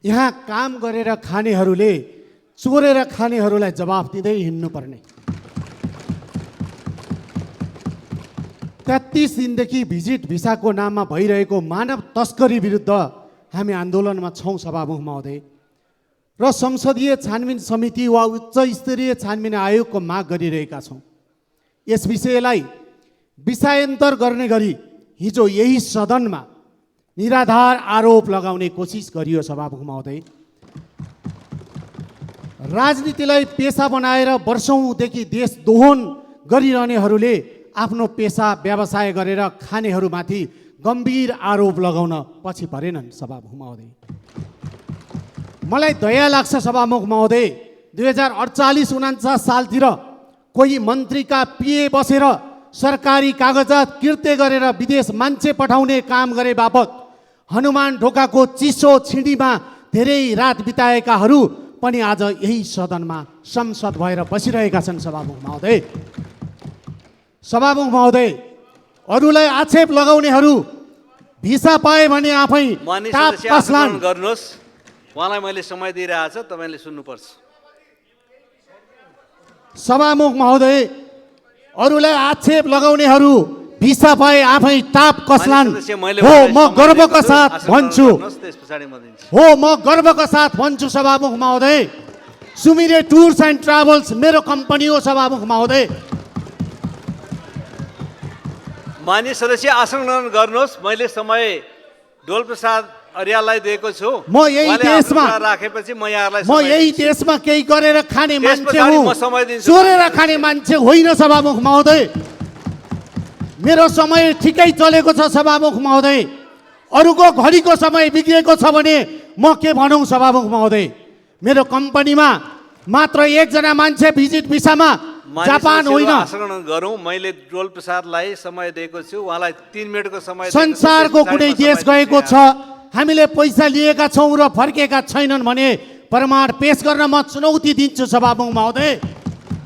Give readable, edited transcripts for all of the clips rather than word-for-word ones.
यहाँ काम गरेर खानेहरूले चोरेर खानेहरूलाई जवाफ दिँदै हिँड्नुपर्ने। 33 दिनदेखि भिजिट भिसाको नाममा भइरहेको मानव तस्करी विरुद्ध हामी आन्दोलनमा छौँ सभामुख महोदय, र संसदीय छानबिन समिति वा उच्च स्तरीय छानबिन आयोगको माग गरिरहेका छौँ। यस विषयलाई विषयान्तर गर्ने गरी हिजो यही सदनमा निराधार आरोप लगाउने कोसिस गरियो सभामुख महोदय। राजनीतिलाई पेसा बनाएर वर्षौंदेखि देश दोहन गरिरहनेहरूले आफ्नो पेसा व्यवसाय गरेर खानेहरूमाथि गम्भीर आरोप लगाउन पछि परेनन् सभामुख महोदय। मलाई दया लाग्छ सभामुख महोदय, 2048-49 सालतिर कोही मन्त्रीका पिए बसेर सरकारी कागजात किर्ते गरेर विदेश मान्छे पठाउने काम गरे बापत हनुमान ढोकाको चिसो छिडीमा धेरै रात बिताएकाहरू पनि आज यही सदनमा संसद भएर बसिरहेका छन् सभामुख महोदय। सभामुख महोदय, अरूलाई आक्षेप लगाउनेहरू भिसा पाए भने आफै टाप कसलान्। गर्नुहोस्, उहाँलाई मैले समय दिइरहेको छ, तपाईँले सुन्नुपर्छ। सभामुख महोदय, अरूलाई आक्षेप लगाउनेहरू भिसा पाए आफै टाप कसलान्। हो, म गर्वका साथ भन्छु, हो म गर्वका साथ भन्छु सभामुख महोदय, सुमिरे टुर्स एन्ड ट्राभल्स मेरो कम्पनी हो सभामुख महोदय। मान्य सदस्य आसन ग्रहण गर्नुहोस्। मैले समय डोलप्रसाद अर्याललाई दिएको छु। म यही देशमा राखेपछि म यहाँलाई म यही देशमा केही गरेर खाने मान्छे हुँ, म समय दिन्छु। चोरेर खाने मान्छे होइन सभामुख महोदय। मेरो समय ठिकै चलेको छ सभामुख महोदय। अरूको घडीको समय बिग्रेको छ भने म के भनौँ सभामुख महोदय। मेरो कम्पनीमा मात्र एकजना मान्छे भिजिट भिसामा जापान होइन। आसन गरौँ। मैले डोलप्रसादलाई समय दिएको छु, उहाँलाई 3 मिनेटको समय। संसारको कुनै देश गएको छ, हामीले पैसा लिएका छौँ र फर्केका छैनन् भने प्रमाण पेश गर्न म चुनौती दिन्छु सभामुख महोदय।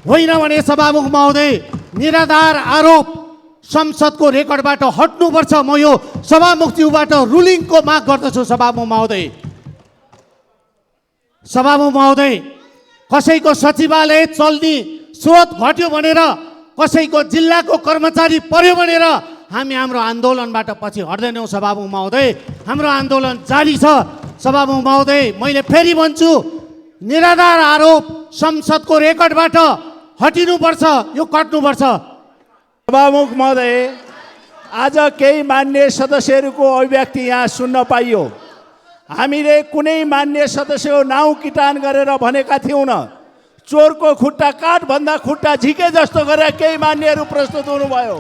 होइन भने सभामुख महोदय, निराधार आरोप संसदको रेकर्डबाट हट्नुपर्छ। म यो सभामुखज्यूबाट रुलिङको माग गर्दछु सभामुख महोदय। सभामुख महोदय, कसैको सचिवालय चल्ने स्रोत घट्यो भनेर, कसैको जिल्लाको कर्मचारी पर्यो भनेर हामी हाम्रो आन्दोलनबाट पछि हट्दैनौँ सभामुख महोदय। हाम्रो आन्दोलन जारी छ सभामुख महोदय। मैले फेरि भन्छु, निराधार आरोप संसदको रेकर्डबाट हटिनुपर्छ, यो कट्नुपर्छ। सभामुख महोदय, आज केही मान्य सदस्यहरूको अभिव्यक्ति यहाँ सुन्न पाइयो। हामीले कुनै मान्य सदस्यको नाउँ किटान गरेर भनेका थियौँ न। चोरको खुट्टा काठभन्दा खुट्टा झिके जस्तो गरेर केही मान्यहरू प्रस्तुत हुनुभयो।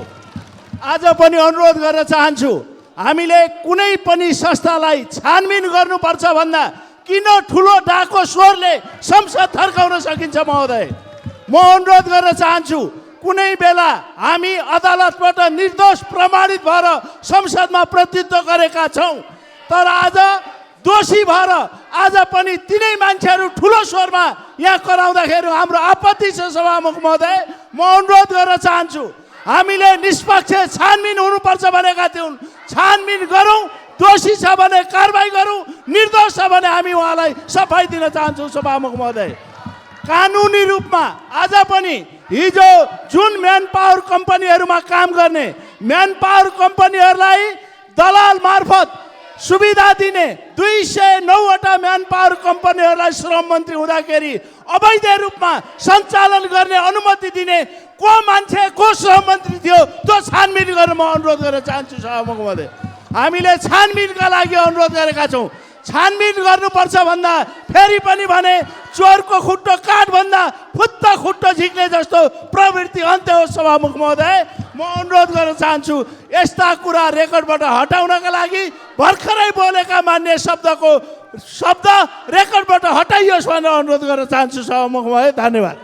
आज पनि अनुरोध गर्न चाहन्छु, हामीले कुनै पनि संस्थालाई छानबिन गर्नुपर्छ भन्दा किन ठुलो डाको स्वरले संसद थर्काउन सकिन्छ महोदय। म अनुरोध गर्न चाहन्छु, कुनै बेला हामी अदालतबाट निर्दोष प्रमाणित भएर संसदमा प्रतिनिधित्व गरेका छौँ, तर आज दोषी भएर आज पनि तिनै मान्छेहरू ठुलो स्वरमा यहाँ कराउँदाखेरि हाम्रो आपत्ति छ सभामुख महोदय। म अनुरोध गर्न चाहन्छु, हामीले निष्पक्ष छानबिन हुनुपर्छ भनेका थियौँ, छानबिन गरौँ। दोषी छ भने कारबाही गरौँ, निर्दोष छ भने हामी उहाँलाई सफाई दिन चाहन्छौँ सभामुख महोदय। कानुनी रूपमा आज पनि हिजो जुन म्यान पावर कम्पनीहरूमा काम गर्ने म्यान पावर कम्पनीहरूलाई दलाल मार्फत सुविधा दिने 209वटा म्यान पावर कम्पनीहरूलाई श्रम मन्त्री हुँदाखेरि अवैध रूपमा सञ्चालन गर्ने अनुमति दिने को मान्छे, को श्रम मन्त्री थियो, त्यो छानबिन गर्न म अनुरोध गर्न चाहन्छु सभामुख महोदय। हामीले छानबिनका लागि अनुरोध गरेका छौँ। छानबिन गर्नुपर्छ भन्दा फेरि पनि भने चोरको खुट्टो काठभन्दा फुत्त खुट्टो झिक्ने जस्तो प्रवृत्ति अन्त्य हो सभामुख महोदय। म अनुरोध गर्न चाहन्छु, यस्ता कुरा रेकर्डबाट हटाउनका लागि भर्खरै बोलेका मान्य शब्द रेकर्डबाट हटाइयोस् भनेर अनुरोध गर्न चाहन्छु सभामुख महोदय। धन्यवाद।